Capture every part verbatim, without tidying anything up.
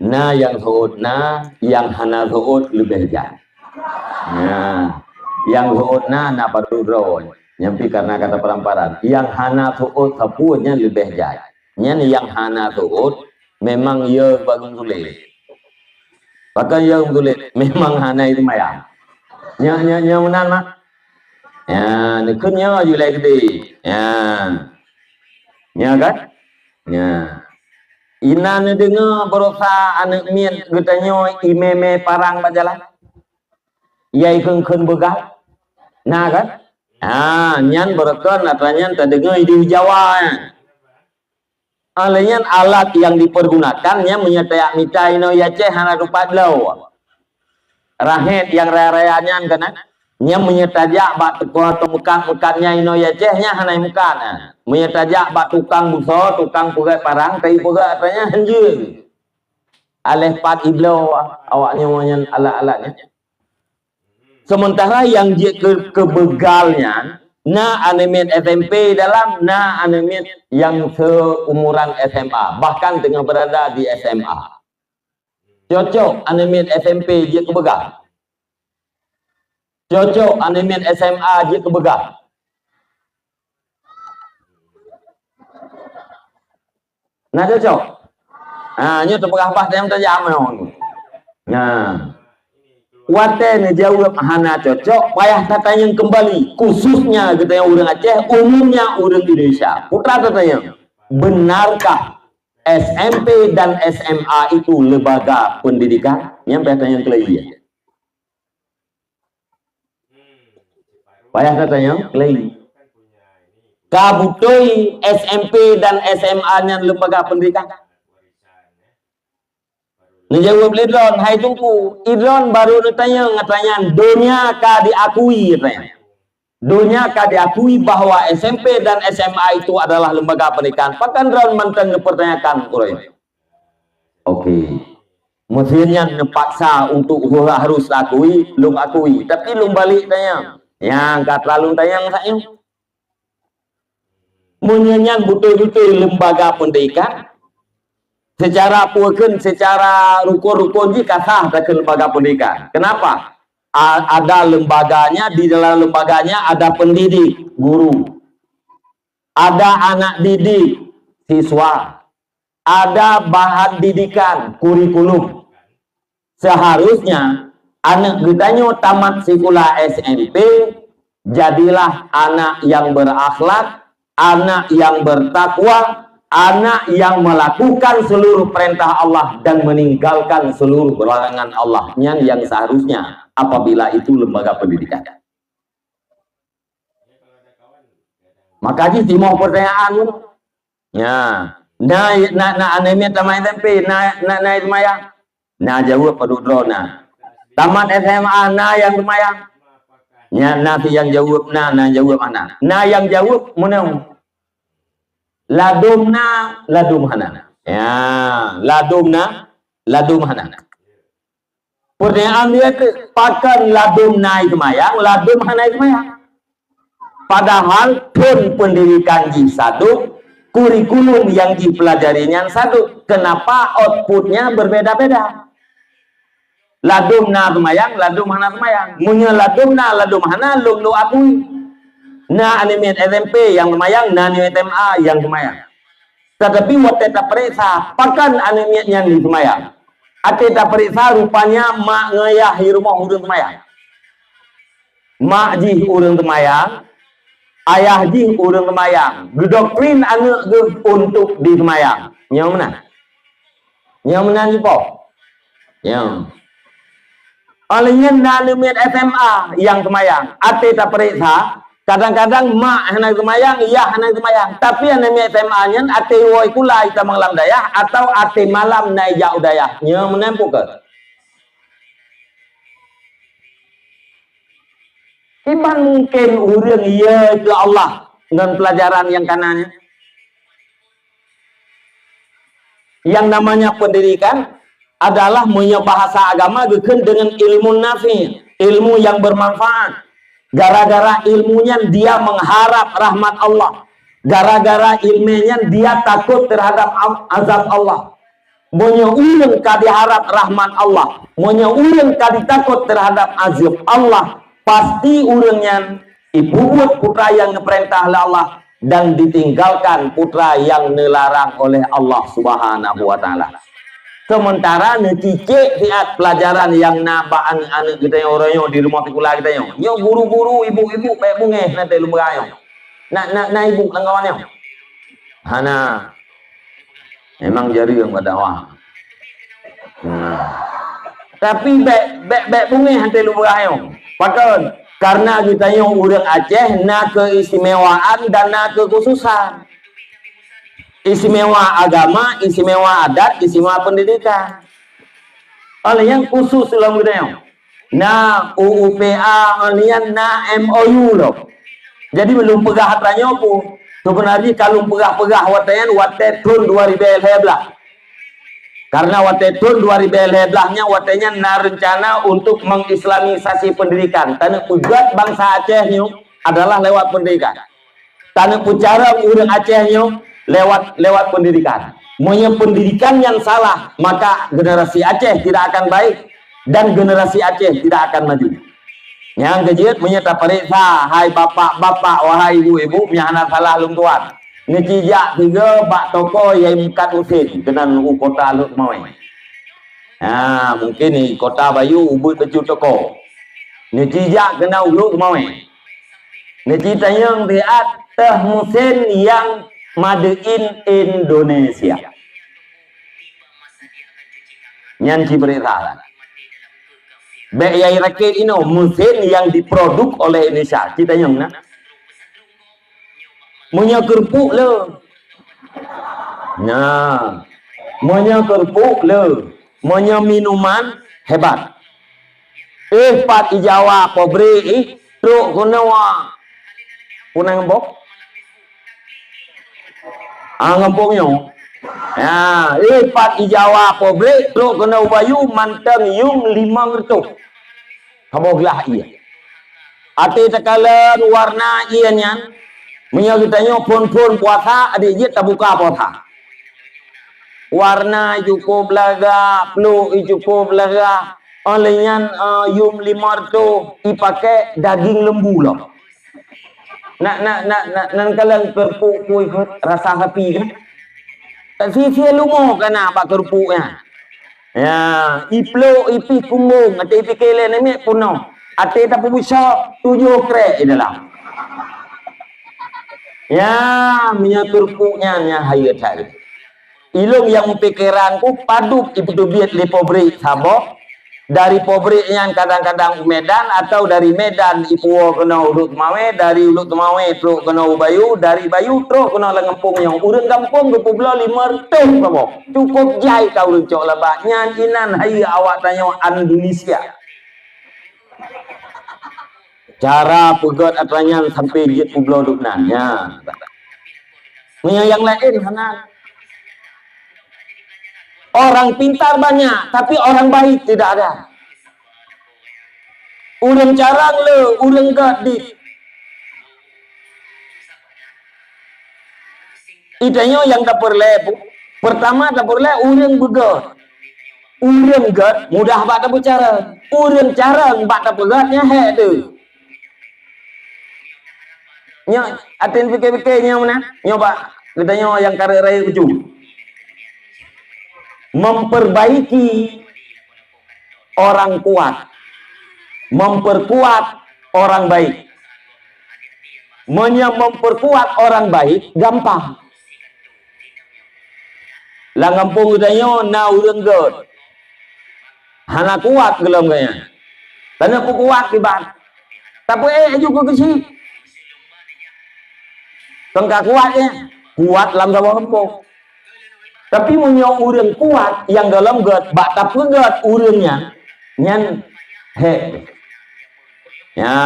Na nyang seuôt na, nyang hana seuôt leubeh jai. Nah, nyang seuôt na, na padub droe. Nyan pih karena kata peramparan. Nyang hana seuôt sapeue nyan leubeh jai. Nyan nyang hana seuôt memang ya bagi sulet. Pakon ya sulet, memang hana itu mayang. Nya nya nya meunan mak. Ya, neukheun nyoe ju lé gede. Ya. Nya kan? Nya. Inan neudeungoe barosa aneuk miet geutanyoe imé-mé parang bak jalan. Yai kheun-kheun beugah. Na kan? Ha, nyan beureukan atra nyan tadeungoe di Jawa nyan. Alai nyan alat nyang dipergunakan nyan meunyoe tajak mita inoe Aceh hana teumpat bloe. Rahét nyang raya-raya nyan keunan. Nyan meunyoe tajak bak teuka atau meukat-meukat nyan inoe Aceh nyan hana meukat. Meunyoe tajak bak tukang busoe, tukang peugét parang, tai peugét atra nyan hanjeuet. Aléh pat ibloe awak nyoe nyan alat-alat nyan. Sementara nyang jeuet keu, keu beugal nyan, na aneuk miet S M P dalam, na aneuk miet nyang seumuran S M A, bahkan teungoh berada di S M A. Cocok aneuk miet S M P jeuet keu beugal? Cocok aneuk miet S M A jeuet keu beugal? Na cocok? Ha, nyoe teupeugah bah tém tajam nyoe. Nah. Watée neujaweueb hana cocok, payah tatanyong keumbali, khususnya geutanyoe ureuëng Aceh, umumnya ureuëng Indonesia. Putra tatanyong, benarkah S M P dan S M A itu lembaga pendidikan? Nyan payah tanyong keulai. Payah tatanyong keulai. Ka beutôi S M P dan S M A nyan lembaga pendidikan? Neujaweueb lé droen, hai Teungku, i droen barô neutanyong, atra nyan donya ka diakui, atra nyan. Donya ka diakui bahwa S M P dan S M A itu adalah lembaga pendidikan. Pakon droen mantong neupertanyakan uroe nyoe? Oke. Meuseu nyan neupaksa untuk harus akui, lôn akui. Tapi lôn balek tanyong. Nyang ka teulalu tanyong saat nyoe. Meunyoe nyan beutôi-beutôi lembaga pendidikan, secara peue kheun, secara rukon-rukon jih ka sah takheun lembaga pendidikan. Kenapa? A-, ada lembaganya, di dalam lembaganya ada pendidik, guru. Ada anak didik, siswa. Ada bahan didikan, kurikulum. Seharusnya aneuk geutanyoe tamat sikula S M P, jadilah anak yang berakhlak, anak yang bertakwa, anak yang melakukan seluruh perintah Allah dan meninggalkan seluruh larangan Allah. Nyan yang seharusnya apabila itu lembaga pendidikan. Maka jih timoh pertanyaan. Nya, na, na, na aneuk miet tamat S M P, na, na, na seumayang? Na jaweueb padub droe na. Tamat S M A, na nyang seumayang? Nya, na si nyang jaweueb na, na jaweueb hana. Na nyang jaweueb meunan. Ladôm na, ladôm hana. Ya, ladôm na, ladôm hana. Pertanyaan dia tu, pakon ladôm na seumayang, ladôm hana seumayang? Padahal thon pendidikan jih sadum, kurikulum yang jipelajari nyan sadum. Kenapa outputnya berbeda-beda? Ladôm na seumayang, ladôm hana seumayang. Meunyoe ladôm na, ladôm hana, lôn, lôn akui. Na aneuk miet S M P nyang seumayang, na aneuk S M A nyang seumayang. Tetapi watée tapeuriksa, pakon aneuk miet nyan seumayang? Watée tapeuriksa, rupanya mak ngon ayah di rumoh ureuëng seumayang. Mak jih ureuëng seumayang, ayah jih ureuëng seumayang. Geudoktrin aneuk geuh untuk diseumayang. Nyoe meunan. Nyoe meunan jipoh. Nyoe. Óh lheueh nyan na aneuk miet S M A nyang seumayang. Watée tapeuriksa, kadang-kadang mak hana seumayang, yah hana seumayang. Tapi aneuk miet S M A nyan watée woe sikula tamong lam dayah atau watée malam na ijak u dayah. Nyoe meunan peu kheueh. Kiban mungken ureuëng yö keu Allah ngon pelajaran nyang kana nyan? Yang namanya pendidikan adalah meunyoe bahasa agama geukheun deungon ilmu nafi, ilmu yang bermanfaat. Gara-gara ilmu nyan dia mengharap rahmat Allah. Gara-gara ilmu nyan dia takut terhadap am-, azab Allah. Meunyoe ureuëng ka diharap rahmat Allah, meunyoe ureuëng ka ditakot terhadap azab Allah, pasti ureuëng nyan ipeubuet peue nyang geupeurintah lé Allah dan ditinggalkan peue nyang neularang oleh Allah Subhanahu wa Taala. Sementara neucicek siat pelajaran nyang na bak aneuëk-aneuëk geutanyoe uroe nyoe di rumoh sikula geutanyoe. Nyoe guru-guru, ibu-ibu, bék beungéh na teuh lôn peugah nyoe. Na, na, na ibu lam kawan nyoe? Hana. Memang jareueng bak dakwah. Nah. Tapi bék, bék, bék beungéh han teuh lôn peugah nyoe. Pakon? Karena geutanyoe ureuëng Aceh na keistimewaan dan na kekhususan. Istimewa agama, istimewa adat, istimewa pendidikan. Oleh nyang khusus lom geutanyoe. Na U U P A, oleh nyan na M O U lom. Jadi, meulôn peugah atra nyoe pun, sebenarnya ka lôn peugah-peugah watée nyan, watée thon dua ribu lhée blaih. Karena watée thon dua ribu lhée blaih nyan, watée nyan na rencana untuk mengislamisasi pendidikan. Taneuk peugét bansa Aceh nyoe adalah lewat pendidikan. Taneuk peucarông ureuëng Aceh nyoe lewat, lewat pendidikan. Meunyoe pendidikan nyan salah, maka generasi Aceh tidak akan baik dan generasi Aceh tidak akan maju. Nyang keujeuet, meunyoe tapareksa, hai bapak-bapak, wahai ibu-ibu, meunyoe hana salah lôn tuan, neuci jak sigoe bak toko nyang meukat usen keunan u kota Lhokseumawe. Ha, mungkin di kota Bayu ubit bacut toko. Neuci jak keunan u Lhokseumawe. Neuci tanyong siat teuh mesin nyang made in Indonesia. Nyan ci bri salah. Bék yai rakét inoe mesin nyang diproduk oleh Indonesia. Ci tanyong na. Meunyoe keureupuek le. Nah, meunyoe keureupuek le. Meunyoe minuman hebat. Eh, pat i Jawa pabrik ih, trok keunoe. Punang boh. Ah, gampông nyoe. Ya, eh, pat i Jawa pabrik, trok keunoe u Bayu mantong yum limong reutôh. Saboh glah ie. Até takalon warna ie nyan, meunyoe geutanyoe phon-phon puasa, adik jeuet tabuka puasa. Warna cukôp lagak, pluek ie cukôp lagak. Óh lheueh nyan, eh, yum limong reutôh, ipaké daging lembu lom. Nak, nak, nak, nak, nan kalon keureupuek pui rasa sapi kan? Tak sie-sie lumoe ka na bak keureupuek nyan. Ya, ipluek, ipih kumbong, até ipike lé namiet peunoh. Até tapeubusok tujoh krek di dalam. Ya, meunyoe keureupuek nyan, nyan hayeue that. Ilôn nyang meupikeran ku padub ipeuteubiet lé pabrik saboh. Dari pabrik nyan kadang-kadang u Medan, atau dari Medan ipuwoe keunoe u Lhokseumawe, dari Lhokseumawe trok keunoe u Bayu, dari Bayu trok keunoe lam gampông nyoe. Ureuëng gampông geupeubloe limong reutôh saboh. Cukôp jai ka ureuëng cok laba. Nyan inan hayeue awak tanyoe Indonesia. Cara peugét atra nyan sampai jeuet peubloe duek nan. Nyan. Meunyoe nyang laén hana. Orang pintar banyak, tapi orang baik tidak ada. Ureuëng carông le, ureuëng gét dit. Itanyoe nyang tapeureulée, peurtama tapeureulée ureuëng beugét. Ureuëng gét mudah bak tapeucarông. Ureuëng carông bak tapeugét nyan hék teuh. Nyoe, até pike-pike nyoe meunan. Nyoe bak geutanyoe nyang ka rayeuk-rayeuk bacut. Memperbaiki orang kuat, memperkuat orang baik. Meunyoe memperkuat orang baik, gampang. Lam gampông geutanyoe na ureuëng gét. Hana kuat gohlom geuh nyan. Taneuk peukuat kiban. Tapeuék laju keu geuchik. Kon ka kuat nyan. Kuat lam saboh gampông. Tapi meunyoe ureuëng kuat nyang gohlom gét, bak tapeugét ureuëng nyan, nyan hék. Ya,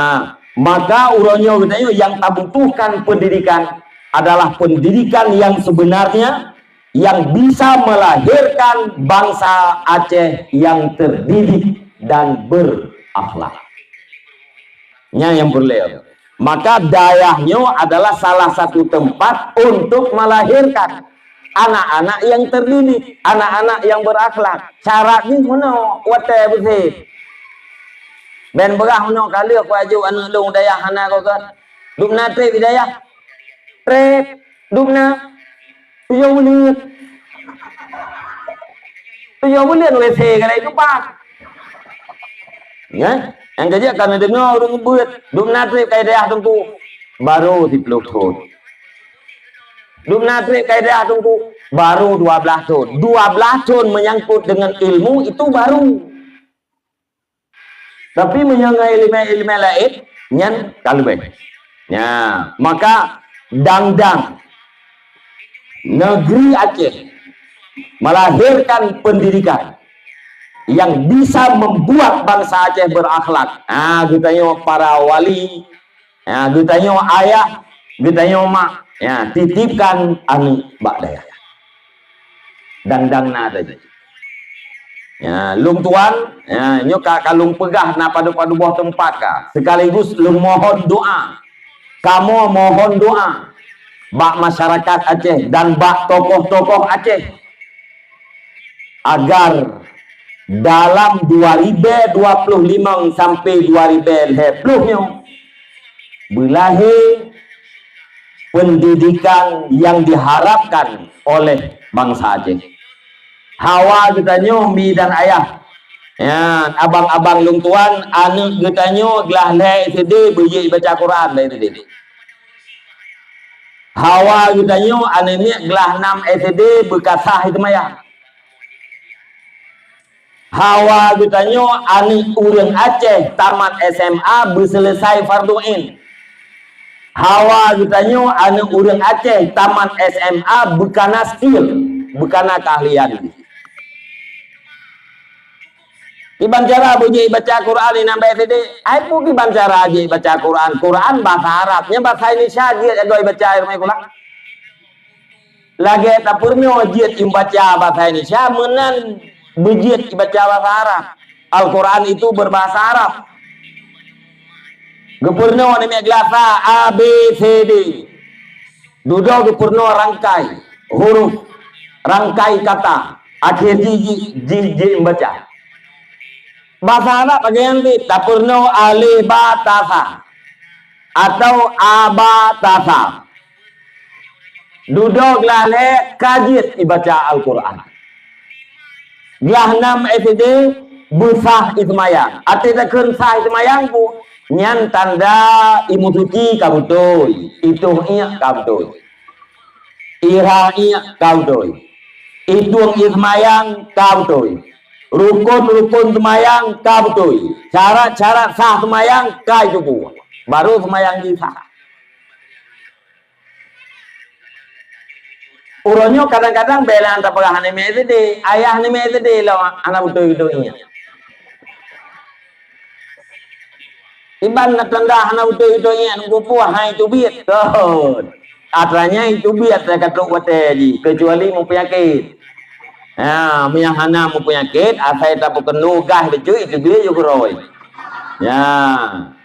maka uroe nyoe geutanyoe nyang tabutuhkan pendidikan adalah pendidikan yang sebenarnya yang bisa melahirkan bangsa Aceh yang terdidik dan berakhlak. Nyan nyang peureulée. Maka dayah nyoe adalah salah satu tempat untuk melahirkan. anak-anak yang terdidik, anak-anak yang berakhlak. Syarat jih meunoe watèe beusét. Ben beurah meunoe ka lheueh kuajok aneuk lôn dayah hana gogat. Dum na trép dayah. Trép. Dum na. Tujoh buleuen. Tujoh buleuen W C ka lheueh teupat. Ya, nyang keujeuet ka neudeungoe ureueng beuet, dum na trép ka dayah teungku, barô siplôh thon. Dum na trép ka dayah teungku, barô dua blaih thon. Dua blaih thon menyangkut dengan ilmu itu baru. Tapi meunyoe ngon ileumèe-ileumèe laén, nyan ka leubèh. Ya, maka dang-dang negeri Aceh melahirkan pendidikan yang bisa membuat bangsa Aceh berakhlak. Ha, geutanyoe para wali, ha, geutanyoe ayah, geutanyoe mak, ya, titipkan aneuk bak dayah. Dang-dang na tadi. Ya, lôn tuan, ya, nyoe ka, ka lôn peugah na padub-padub boh teumpat ka. Sekaligus lôn mohon doa. Kamoe mohon doa bak masyarakat Aceh dan bak tokoh-tokoh Aceh agar dalam dua ribèe dua ploh limong sampai dua ribèe lhèe ploh nyoe beulahé pendidikan yang diharapkan oleh bansa Aceh. Hawa geutanyoe mi dan ayah. Nyan, abang-abang lôn tuan, aneuk geutanyoe glah lhèe S D beujeuet baca Quran lhèe S D. Hawa geutanyoe aneuk miet glah nam S D beukasah seumayang. Hawa geutanyoe aneuk ureueng Aceh tamat S M A beuseuleusai fardhu ain. Hawa geutanyoe aneuk ureueng Aceh tamat S M A beukana skill, beukana keahlian. Kiban cara beujeuet baca Quran inan bak S D? Ai peue kiban cara jeuet baca Quran? Quran basa Arab, nyan basa Indonesia jeuet jagoe baca i rumoh sikula. Lagèe tapeurunoe jeuet ibaca basa Indonesia, meunan beujeuet ibaca basa Arab. Al-Quran itu berbahasa Arab. Geupeurunoe namiet geulasa A, B, C, D. Dudoe geupeurunoe rangkai huruf, rangkai kata, akhé jih ji, ji, ji ibaca. Basa Arab lagèe nyan pih, tapeurunoe alif ba ta sa atau a ba ta sa. Dudoe glah lhèe ka jeuet ibaca Al-Quran. Glah nam S D beusah iseumayang. Até takheun sah iseumayang pih, nyan tanda imusuci ka beutôi, itueng iek ka beutôi. Ira iek ka beutôi. Itueng iseumayang ka beutôi. Rukon-rukon seumayang ka beutôi. Syarat-syarat sah seumayang ka jiteupeue. Baru seumayang jih sah. Uroe nyoe kadang-kadang bèk lé tapeugah aneuk miet S D, ayah aneuk miet S D lom hana beutôi-beutôi iek. Iban na tanda hana beutôi-beutôi iek, nunggu puah hai teubiet. Kon. Atra nyan teubiet ka trok watèe jih, keucuali meupeunyakét. Ha, meunyo hana meupeunyakét, asai tapeukeunoe gah bacut, teubiet jeuet keudroe. Ya,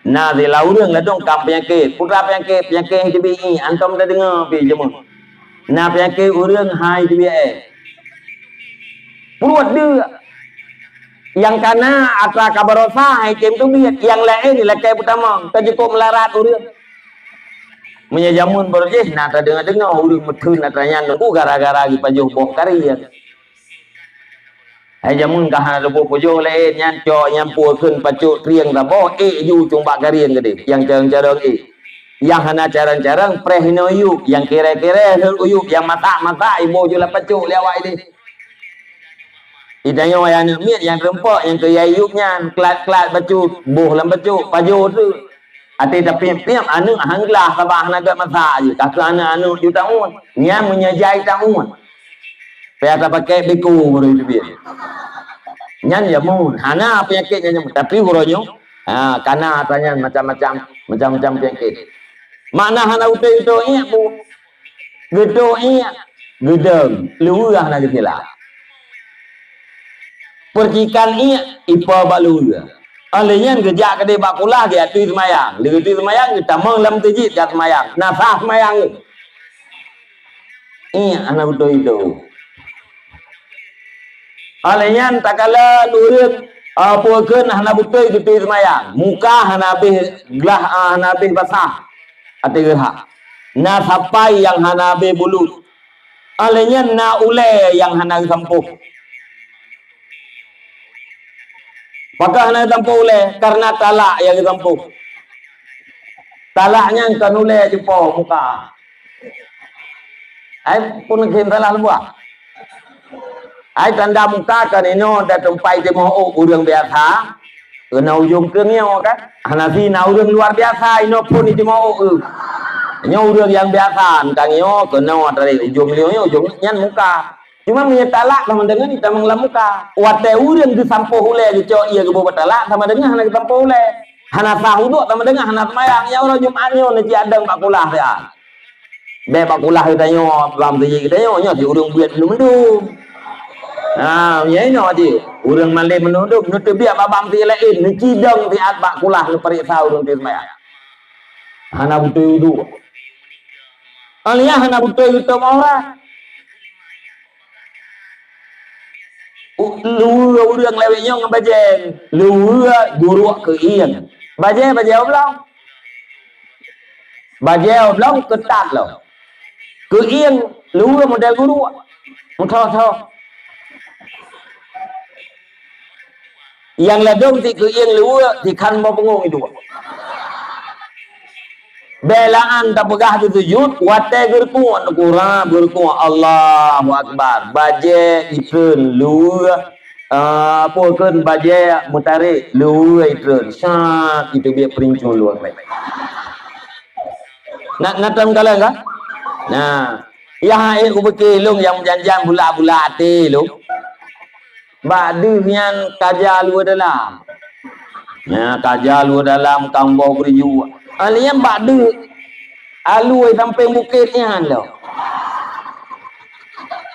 na sila ureueng ladôm ka peunyakét. Peue peunyakét? Peunyakét teubiet iek, antom tadeungoe pih jameun. Na peunyakét ureueng hai teubiet èh. Pruet deuk. Nyang kana atra ka baroesa hai tem teubiet, nyang laén lakèe peutamong, ka jikôb meularat ureueng. Meunyo jameun barô jih na tadeungoe-deungoe ureueng meutheun atra nyan nunggu gara-gara jipajoh boh karieng. Hai jameun ka hana leuboh pajoh laén nyan, cok nyan pue kheun pacok trieng saboh, ék ju cumbak karieng keudéh, nyang carông-carông ék. Nyang hana carông-carông preh inoe yup, nyang kiré-kiré lheueh u yup, nyang masak-masak iboh ju lam pacok lé awak idéh. Itanyoe ayah aneuk miet nyang reumpok nyang keu yai yup nyan, klat-klat bacut, boh lam bacut, pajoh teuk. Até tapiep-piep aneuk han glah sabab hana gèt masak jih, ka keu aneuk-aneuk ju taun. Nyan meunyo jai taun. Payah tapakèk biko baru teubiet. Nyan jameun, hana peunyakét nyan jameun. Tapi uroe nyoe, ha, kana atra nyan macam-macam, macam-macam peunyakét. Makna hana beutôi-beutôi iek pue. Geutôk iek, geudong, luweue hana geutilap. Peucikan iek, ipo bak luweue. Óh lheueh nyan geujak keudéh bak kulah, geuatui seumayang. Lheueh geutui seumayang, geutamong lam meuseujid jak seumayang. Na sah seumayang geuh. Iék hana beutôi itu. Oleh nyan takala ureuëng, ah, peue kheun hana beutôi geutôi seumayang. Muka hana habéh glah, ah, hana habéh basah. Até geurhah. Na sapai nyang hana habéh bulut. Oleh nyan na ulée nyang hana geusampôh. Pakon hana geusampôh ulée? Karena talak nyang geusampôh. Talak nyan kon ulée jipo muka. Ai pun kheun salah leubuah. Ai tanda muka kan inoe dan teumpat timoh ôk ureuëng biasa. Keunoe ujong keu nyoe kan. Hana si na ureuëng luar biasa inoe pun timoh ôk. Nyoe ureuëng nyang biasa, entang nyoe keunoe dari ujong lioe ujong nyan muka. Cuma meunyoe talak sama dengan itamong lam muka. Watée ureuëng geusampôh ulée geucok ié geuboh bak talak sama dengan hana geusampôh ulée. Hana sah uduk sama dengan hana seumayang. Ya uroe Jumat nyoe neuci adeng bak kulah siat. Bék bak kulah geutanyoe, bak meuseujid geutanyoe, nyoe si ureuëng buet meundum-meundum. Ha, ya inoe cit. Ureuëng malém meundum-meundum, neuteubiet bak bak meuseujid laén, neucidong siat bak kulah neupareksa ureuëng teu seumayang. Hana beutôi uduk. Aliyah hana beutôi geutôp aurat. U-, luweue ureuëng lawét nyoe ngon bajée, luweue guruk keuieng. Bajée, bajée oblong. Bajée oblong keutat lom. Keuieng luweue model guruk. Meuthô-thô. Nyang ladôm si keuieng luweue, si khan boh beungong iduek. Bék lam tapeugah geusujut, watée geureukuek, neukura geureukuek, Allahu Akbar. Bajée itreun luweue, ah, peue kheun bajée meutarek luweue itreun. Sat iteubiet peurincu luweue. Na, na tam kalon ka? Nah, ya hai ubeuke lôn nyang meujanjan bulak-bulak até lôn. Bak deuh nyan kaja luweue dalam. Nya, kaja luweue dalam kambok beuriju. Aliyam bak deuh alue sampéng bukét nyan lom.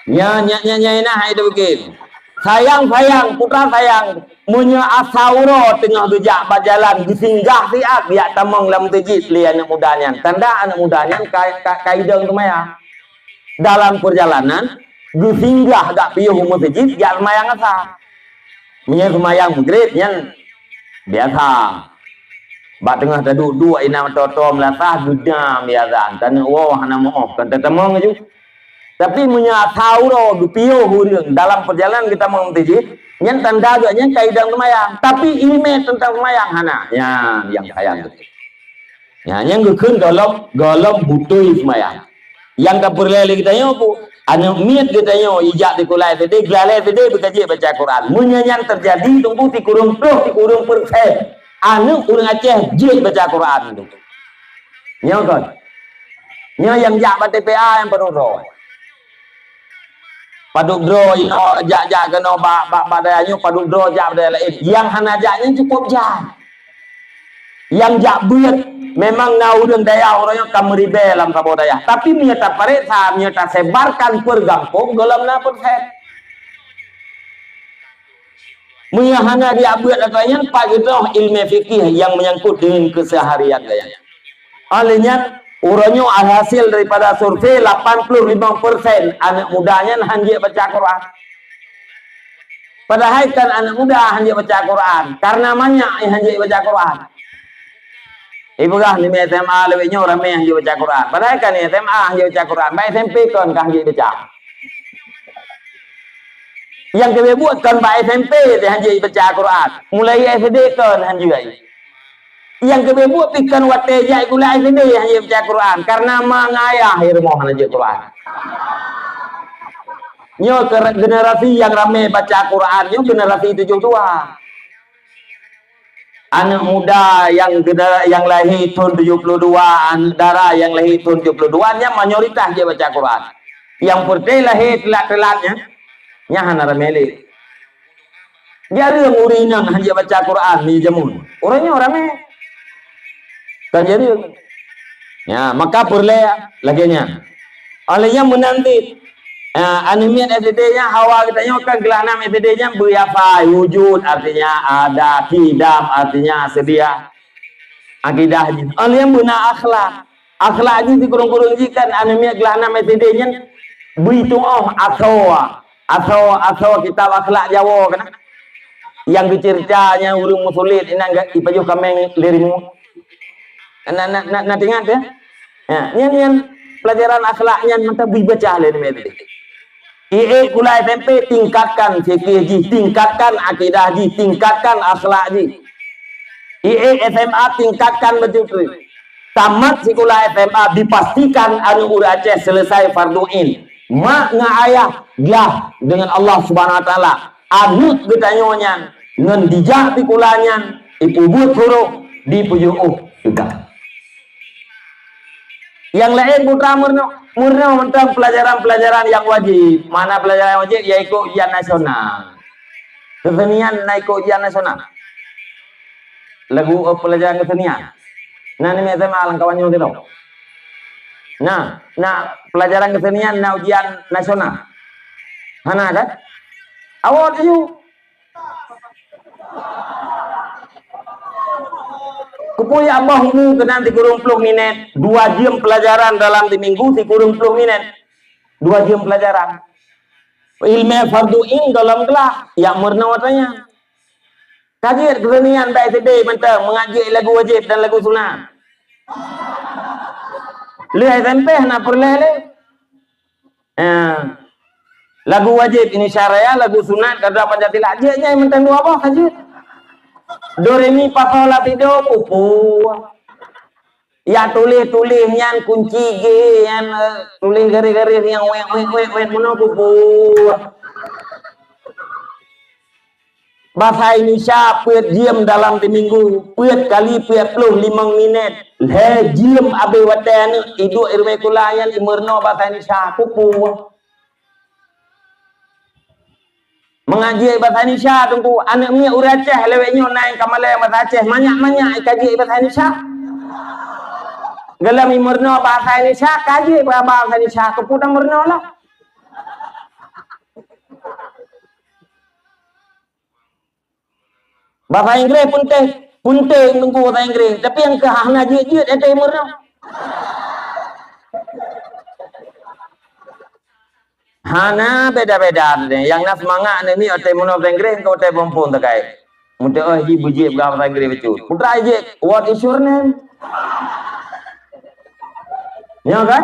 Nya, nya, nya, nya, nya, hai deuh bukét. Sayang, sayang, putra sayang, meunyoe asa uroe teungoh geujak bak jalan, geusinggah siat, geujak tamong lam meuseujid lé aneuk muda nyan. Tanda aneuk muda nyan ka, ka, ka idong seumayang. Dalam peurjalanan, geusinggah gak piôh u meuseujid, jak seumayang asa. Meunyoe seumayang Maghrib nyan biasa. Bak teungoh taduek-duek inan meutoto meulasah, geudam biasa. Taneuk woe hana meu'oh, kon tatamong laju. Tapi meunyoe asa uroe geupiôh ureuëng dalam peurjalanan geutamong meuseujid, nyan tanda geuh nyan ka idong seumayang. Tapi ileumé teuntang seumayang hana. Nyan nyang sayang teuh. Nyan nyang geukheun gohlom, gohlom beutôi seumayang. Nyang ka peureulée lé geutanyoe peue? Aneuk miet geutanyoe ijak sikula S D, geulalée S D beuka jeuet baca Quran. Meunyoe nyan teujadi, teungku sikureueng ploh, sikureueng persen aneuk ureuëng Aceh jeuet baca Quran, teungku. Nyoe kon. Nyoe nyang jak bak T P A nyang padub droe. Padub droe inoe jak-jak keunoe bak, bak, bak dayah nyoe padub droe jak bak dayah laén. Nyang hana jak nyan cukup jak. Nyang jak beuet memang na ureuëng dayah uroe nyoe ka meuribée lam saboh dayah. Tapi meunyoe tapareksa, meunyoe tasebarkan per gampông, gohlom na persen. Meunyoe hana jak beuet ata nyan, pat geutroh ileumé fikih nyang meunyangkut deungon keuseuharian gaya nyan. Oleh nyan, uroe nyoe alhasil daripada survei, lapan puluh lima persen aneuk muda nyan han jeuet baca Quran. Padahai kan aneuk muda han jeuet baca Quran, karena manyak nyang han jeuet baca Quran. Ipeugah ni S M A lawét nyoe ramé han jeuet baca Quran. Padahai kan S M A han jeuet baca Quran, bak S M P kon ka han jeuet baca. Nyang keubiet buet kon bak S M P han jeuet baca Quran. Mulai S D kon han jeuet. Nyang keubiet buet pih kon watée jak sikula S D han jeuet baca Quran, karena ma ngon ayah di rumoh hana jeuet Quran. Nyoe ke-, generasi nyang ramé baca Quran nyoe generasi tujoh dua. Aneuk muda nyang genera-, nyang lahé thon tujoh ploh dua, aneuk dara nyang lahé thon tujoh ploh dua nyan mayoritas jeuet baca Quran. Nyang peureté lahé teulat-teulat nyan, nyan hana ramé lé. Jareueng ureuëng inong han jeuet baca Quran di jameun. Ureuëng nyoe ramé. Kan jareueng. Ya, maka peureulée lagée nyan. Oleh nyan meunan cit, ya, aneuk miet S D nyan hawa geutanyoe kan geulah nam S D nyan beuhafai wujud, artinya ada, qidam, artinya sedia. Akidah jih. Oleh nyan beuna akhlak. Akhlak jih sikureueng-kureueng jih kan aneuk miet geulah nam S D nyan Bri tuoh asoe, asoe, asoe kitab akhlak Jawoe kan? Nyang geuceurita nyang ureuëng meusulet inan ga-, ipajoh kaméng lé rimueng. Na, na, na, na teuingat ya? Ya, nyan, nyan pelajaran akhlak nyan mantong bri baca lé nibak tadi. Ié sikula S M P tingkatkan fikih jih, tingkatkan akidah jih, tingkatkan akhlak jih. Ié S M A tingkatkan beutôi. Tamat sikula S M A dipastikan aneuk ureuëng Aceh selesai fardu ain. Mak ngon ayah glah deungon Allah Subhanahu Wa Taala. Aneuk geutanyoe nyan ngon dijak sikula nyan, ipeubuet huruf, dipeujeuet juga. Nyang laén putra meurunoe, meurunoe mantong pelajaran-pelajaran nyang wajéb. Mana pelajaran wajéb? Yaitu ujian nasional. Kesenian na ikut ujian nasional. Lagu, eh, pelajaran kesenian. Na nibak S M A lam kawan nyoe tinoe. Nah, na pelajaran kesenian na ujian nasional. Hana kan? Awak tu. Keupeue ya boh mu keunan sikureueng ploh minét, dua jeuem pelajaran dalam siminggu sikureueng ploh minét. Dua jeuem pelajaran. Ileumèe fardu ain gohlom glah, ya meurunoe watanya. Ka jeuet keu nyan bak S D mantong, meungaji lagu wajéb dan lagu sunat. Lé S M P hana peureulèe lé. Eh, lagu wajéb Indonesia Raya, lagu sunat Garuda Pancasila. Jeuet nyan mantong dua boh ka jeuet. Do, re, mi, fa, sol, la, si, do, pupu. Ya tuléh-tuléh nyan kunci G nyan, eh, tuléh garéh-garéh nyang wet, wet, wet, wet, meunoe pupu. Basa Indonesia peuet jeuem dalam siminggu, peuet kali peuet ploh limong minét. Lhèe jeuem abéh watèe aneuk iduek i rumoh sikula nyan imeurunoe basa Indonesia, pupu. Meungaji basa Indonesia, Teungku, aneuk miet ureueng Aceh lewat nyoe na nyang ka malèe basa Aceh, manyak-manyak ikaji basa Indonesia. Golom imeurunoe basa Indonesia, kaji basa Indonesia, keupeue tameurunoe lah. Basa Inggréh peunteng, peunteng Teungku basa Inggréh, tapi nyang keu hana jeuet-jeuet, eh, tameurunoe. Hana beda-beda teuh. Nyang na seumangat aneuk miet watèe meurunoe basa Inggréh, keu watèe bumpung teukai. Meuteumèe jih beujieb basa Inggréh bacut. Putra jih, "What is your name?" Nyoe kan?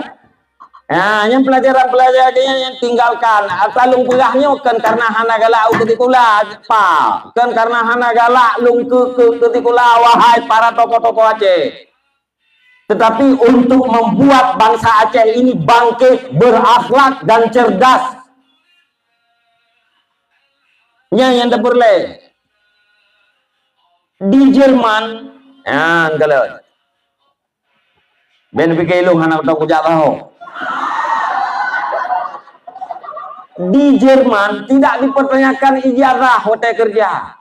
Ha, nyang pelajaran-pelajaran nyan, nyan tinggalkan. Asai lôn peugah nyoe kon karena hana galak u sikula, pa. Kon karena hana galak lôn keu, keu, keu sikula, wahai para tokoh-tokoh Aceh. Tetapi untuk membuat bangsa Aceh ini bangkit, berakhlak dan cerdas. Nyan nyang tapeureulèe. Di Jerman, nyan kalon. Ben pike ilong hana beutôi kujak tahu. Di Jerman tidak dipertanyakan ijazah watèe kerja.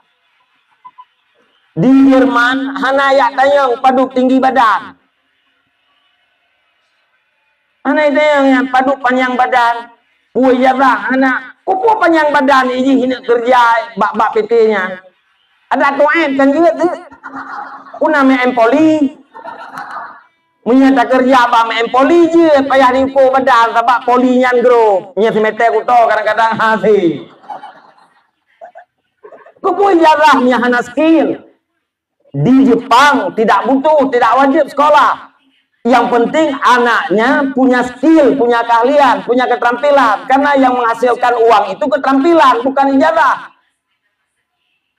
Di Jerman hana yak tanyong padub tinggi badan. Hana yak tanyong nyan padub panyang badan. Peue ijazah hana. Keupeue panyang badan jih hineuk kerja bak, bak P T nyan. Ada tuet kan jeuet tu. Kuna meu'en poli. Meunyoe takeureuja bak meu'en poli jeuet, payah diuko badan sabab poli nyan grob. Nyan simeter kuto kadang-kadang hase. Keupeue ijazah meunyoe hana skill? Di Jepang tidak butuh, tidak wajib sekolah. Yang penting anaknya punya skill, punya keahlian, punya keterampilan. Karena yang menghasilkan uang itu keterampilan, bukan ijazah.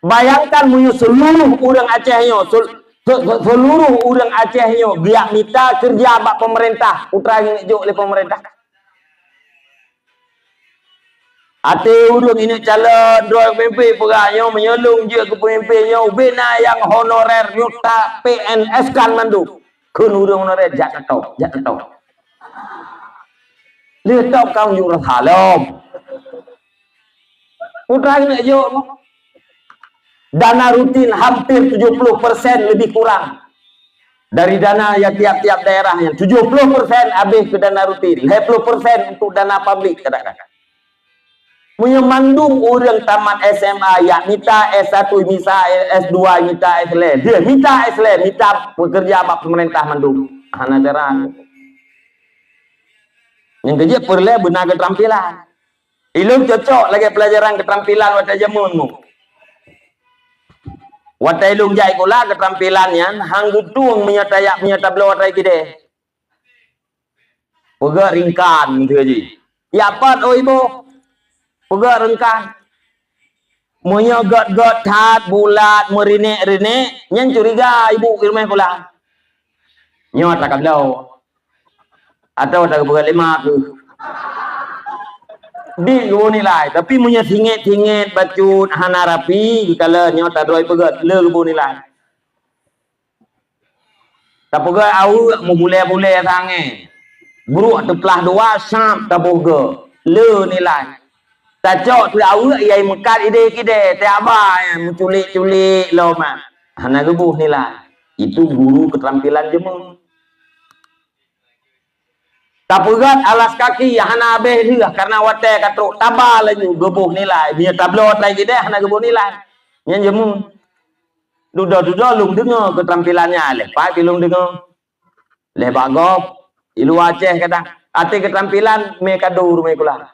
Bayangkan meunyoe seluruh ureueng Aceh nyoe, sel-, se-, se-, seluruh ureueng Aceh nyoe geujak mita keureuja bak peumeurintah, putra geuneuk jok lé peumeurintah. Até ureueng ineuk calon droe peumimpén peugah nyoe, meunyoe lôn jeuet keu peumimpén nyoe, ubé na nyang honorer nyuta P N S kan mandum. Kheun ureueng honorer, "Jak tatop, jak tatop." Lé top ka unjuk rasa lom. Putra geuneuk jok. Dana rutin hampir tujuh puluh persen lebih kurang. Dari dana yang tiap-tiap daerah nyan, tujuh puluh persen habéh keu dana rutin, lhèe puluh persen untuk dana publik kadang-kadang. Meunyoe mandum ureueng tamat S M A, yak mita S satu, mita S dua, mita S lhèe, dia mita S lhèe, mita pekerja bak pemerintah mandum. Hana cara. Nyang keujeuet peureulée beuna keutrampilan. Ilôn cocok lagée peulajaran keutrampilan watée jameun mu. Watée ilôn jai sikula keutrampilan nyan hang geutueng meunyoe tayak meunyoe tabloe watée keudeh. Peugét ringkan meunteuh jih. Ya pat, oh iboh. Peugét ringkan. Meunyoe gét-gét that, bulat, meurinék-rinék, nyan curiga ibu i rumoh sikula. Nyoe takabloe. Atawa tapeugét lima kheueh. Di geuboh nilai, tapi meunyoe singét-singét bacut hana rapi, geukalon nyoe tadroe peugét le geuboh nilai. Tapeugét aweuek meubulée-bulée sangé. Bruek teuplah dua sab taboh geu le nilai. Tacok teuk aweuek yai meukat ideh kideh teuaba meuculik-culik lom. Hana geuboh nilai. Itu guru keterampilan jameun. Tapeugét alas kaki hana abéh lheueh karena watée ka trok taba laju geuboh nilai. Meunyoe tabloe tai kideh hana geuboh nilai. Nyan jameun. Dudoe-dudoe lôn deungoe keterampilan nyan leh pat lôn deungoe. Leh bak gob, i luwa Aceh kadang. Até keterampilan mé kado rumoh sikula.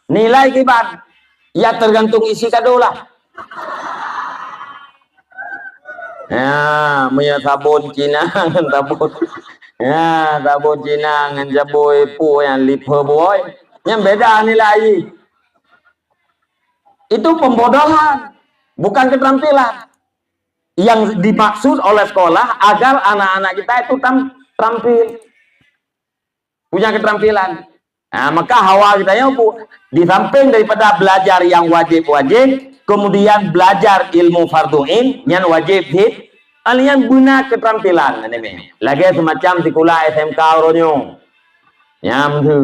Nilai kiban, ya tergantung isi kado lah. Ya, meunyoe sabon Cina ngon sabon, ya, sabon Cina ngon sabon pu nyang lipe buoi, nyan beda nilai. Itu pembodohan, bukan keterampilan. Yang dimaksud oleh sekolah agar anak-anak kita itu tam-, terampil, punya keterampilan. Nah, maka hawa kita nyoe bu-, di samping daripada belajar yang wajib-wajib, kemudian belajar ilmu fardu ain yang wajib di alian beuna keterampilan. Lagi semacam sikula S M K uroe nyoe. Nyam tu.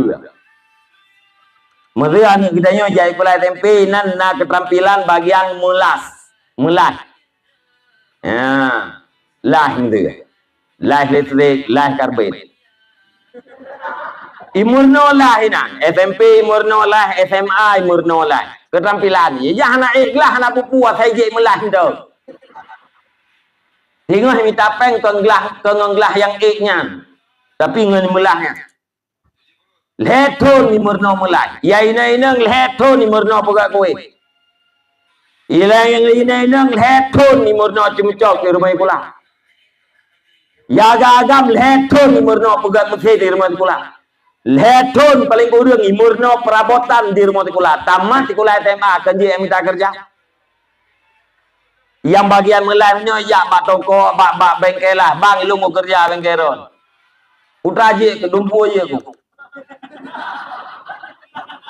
Meureulée aneuk geutanyoe jai sikula S M P nan na keterampilan bagian meulas. Meulas. Ya. Las meureulée. Las listrik, las karbet. Imeurunoe lah inan. S M P imeurunoe lah, S M A imeurunoe lah. Keterampilan. Ya hana ék glah hana buku asai jek meulas tu. Singoh mita péng keu glah, keu ngon glah nyang ék nyan. Tapi ngon meulas nyan. Lhée thon imeurunoe meulas. Ya inong-inong lhée thon imeurunoe peugah kueh. Ilang nyang inong-inong lhée thon imeurunoe ceumeucok di rumoh sikula. Ya agam-agam lhée thon imeurunoe peugah meusé di rumoh sikula. Lhée thon paléng kureueng imeurunoe peurabotan di rumoh sikula. Tamat sikula S M A kan jih mita keureuja. Nyang bagian meulas nyoe jak bak toko, bak, bak bengke lah. "Bang, ilôn meukeureuja bengke droen." Putra jeuet keu dumpue jeuet ku.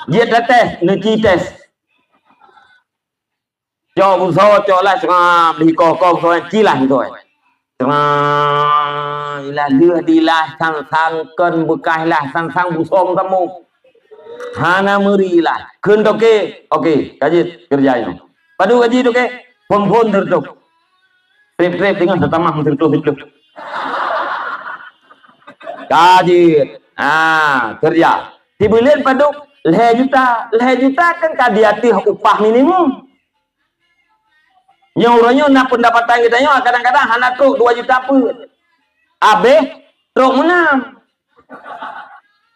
Jeuet tetes, neuci tes. Cok busoe, cok lah, seram, dihikoh-koh busoe, cilah busoe. Seram, ilah lheueh dilah sang-sang kon beukah lah, sang-sang busong kamoe. Hana meuri lah. Kheun toke, oke, ka jeuet keureuja nyoe. Padub gaji toke, phon-phon teureutôh. Trép-trép teungoh teutamah meuteureutôh siplôh. Ka jeuet. Ha, keureuja. Sibuleuen padub lhée juta. Lhée juta kan ka di ateueh upah minimum. Nyoe uroe nyoe na pendapatan geutanyoe kadang-kadang hana trok dua juta peuet. Abéh trok meunam.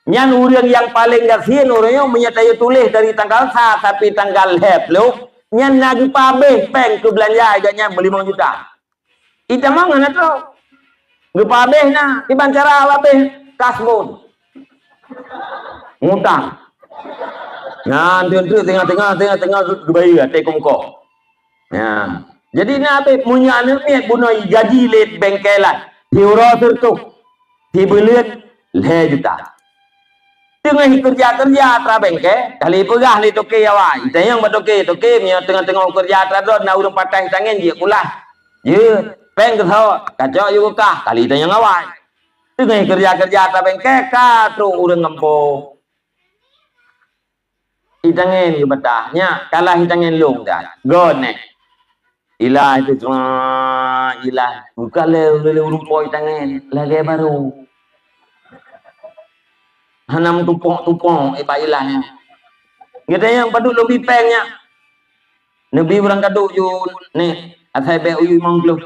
Nyan ureuëng nyang paleng gasien uroe nyoe meunyoe tanyoe tuléh dari tanggal sa sampai tanggal lhée ploh, nyan na geupabéh péng keu beulanja geuh nyan meulimong juta. Itamong hana trok. Geupabéh na, kiban cara babéh kasbon. Ngutang. Nyan teunteuk tengah-tengah, tengah-tengah geubayeue até kongko. Ya. Jadi na abéh meunyoe aneuk miet bunoe gaji lé bengkelan, siuroe seureutôh, sibuleuen lhée juta. Teungoh keureuja-keureuja atra bengke, kali peugah lé toke awai. Itanyong bak toke, "Toke, meunyoe teungoh-teungoh keureuja atra droen na ureuëng patéh tangen jeuet kulah." "Jeuet, péng keu soe?" "Kacok yue kah." Kali itanyong awai. Teungoh keureuja-keureuja atra bengke, ka trok ureuëng gampông. Itangen geubatah, nyak kalah itangen lôn dah. Gonet. Ilah itu cuma ilah. Bukan le le urut boy tangen lagée baru. Hana meutupok-tupok iba ilah nyan. Geutanyoe padub lôn bipeng nyak. Neubi urang kadok ju nih asai bék uyu limong ploh.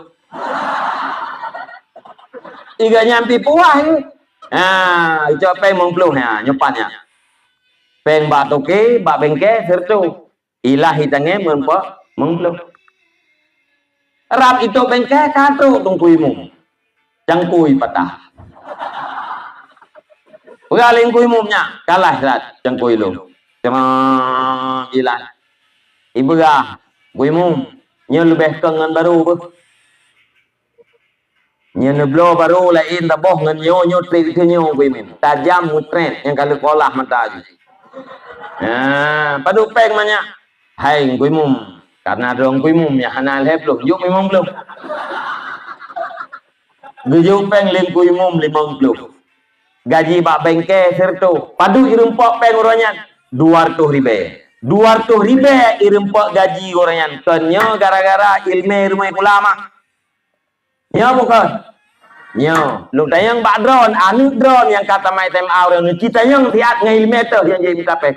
Iga nyan pi puah. Ha, icok péng limong ploh nyan, nyoe pat nyan. Péng bak toke, bak bengke, sireutoh. Ilah itangé meumpa-, limong ploh. Rab itôp bengke ka trok teungku imum. Cangkui patah. Peugah lé teungku imum nyan, kalah that cangkui lôn. Cuma ilah. Ipeugah, teungku imum, nyoe leubeh kong ngon barô beuh. Nyoe neubloe barô laén taboh ngon nyoe, nyoe trép keu nyoe teungku imum. Tajam meutrép nyang ka lheueh kolah mata jih. Ha, padub péng manyak. Hai teungku imum, kareuna droe teungku imum nyang hana lhèe ploh, jok limong ploh. Geujok péng lé teungku imum limong ploh. Gaji bak bengke sireutoh. Padub ireumpok péng uroe nyan? Dua reutôh ribèe. Dua reutôh ribèe ireumpok gaji uroe nyan. Kon nyoe gara-gara ileumèe rumoh ulama. Nyoe bukon? Nyoe. Lôn tanyong bak droen, aneuk droen nyang ka tamat S M A uroe nyoe, ci tanyong siat ngon ileumèe teuh nyang jeuet mita péng.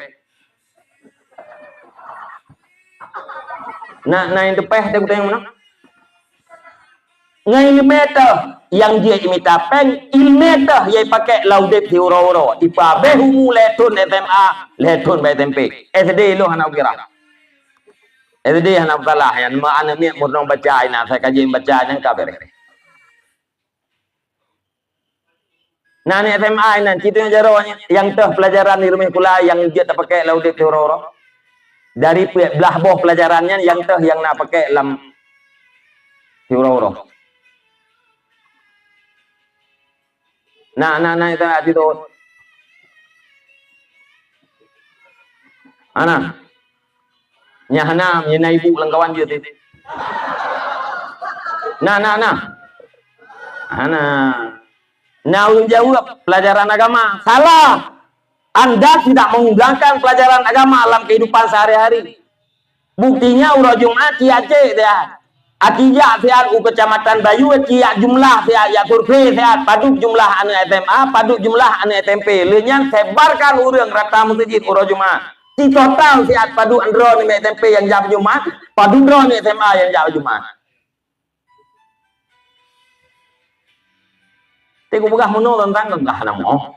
Na, na nyang teupèh teuh kutanyong meunan. Ngon ileumèe teuh nyang jeuet mita péng, ileumèe teuh nyang ipakék lam udép siuroe-uroe. Ipabéh umu lhèe thôn S M A, lhèe thôn bak S M P. S D lôn hana kukira. S D hana masalah, nyan ma aneuk miet meunurot baca inan, asai ka jeuet baca nyan ka beureh. Na aneuk S M A inan, ci tanyong jaroe nyan, nyang teuh pelajaran di rumoh sikula nyang jeuet tapakék lam udép siuroe-uroe. Dari peuet blah boh pelajaran nyan, nyang teuh nyang na pakék lam siuroe-uroe. Na, na, na, itu, itu. Ana. Nyang hana, nyang na ibu lam kawan jeuet. Na, na, na. Hana. Na ureueng jaweueb pelajaran agama. Salah. Anda tidak menggunakan pelajaran agama dalam kehidupan sehari-hari. Buktinya uroe Jumat ci jak siat. Aci jak siat u Kecamatan Bayu, ci jak jumlah siat, jak survei siat, padub jumlah aneuk S M A, padub jumlah aneuk S M P. Lheueh nyan sebarkan ureueng rata meuseujid uroe Jumat. Ci total siat padub droe aneuk S M P nyang jak Jumat, padub droe aneuk S M A nyang jak Jumat. Teuk kupeugah meunoe teuntang gagah na moh.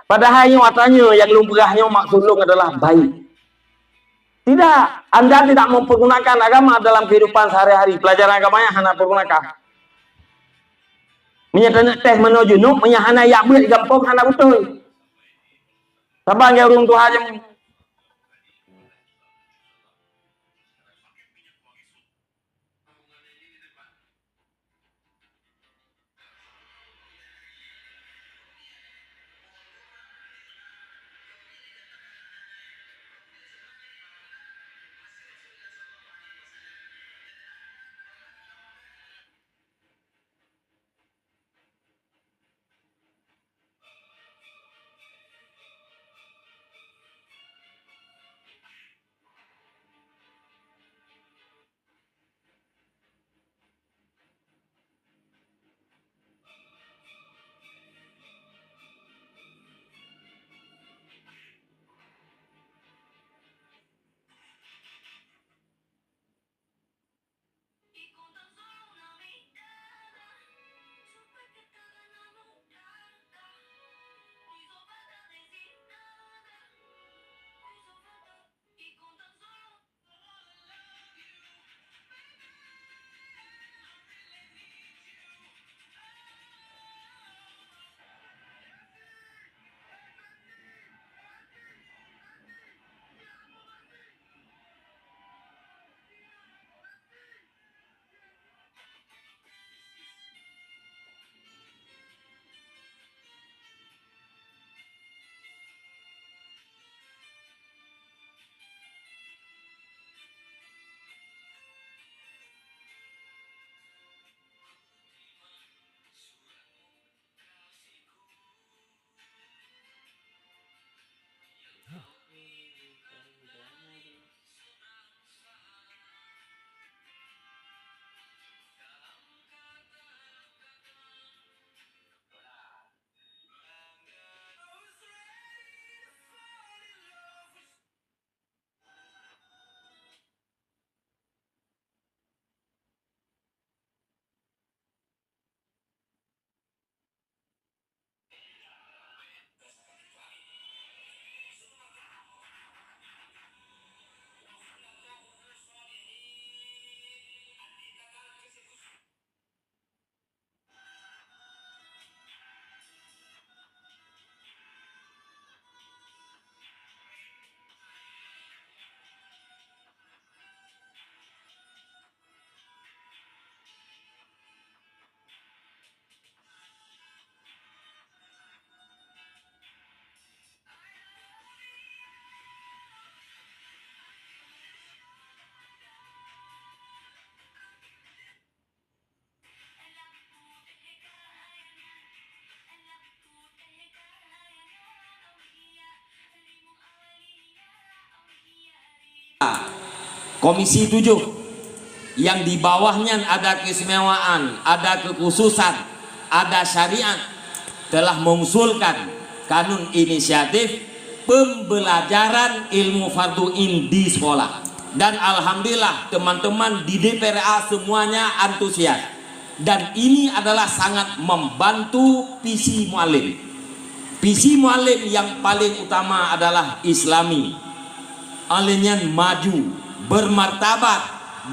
Padahai nyoe atra nyoe nyang lôn peugah nyoe maksud lôn adalah baik. Tidak, anda tidak mempergunakan agama dalam kehidupan sehari-hari. Pelajaran agama nyan hana pergunakan. Meunyoe taneuk tes manoe junub, meunyoe hana jak beuet gampông hana beutôi. Saban lagèe ureueng tuha jeuem. Komisi tujuh, yang di bawahnya ada keistimewaan, ada kekhususan, ada syariat, telah mengusulkan kanun inisiatif pembelajaran ilmu fardu ain di sekolah. Dan alhamdulillah, teman-teman di D P R A semuanya antusias. Dan ini adalah sangat membantu visi muallim. Visi muallim yang paling utama adalah Islami. Óh lheueh nyan maju, bermartabat,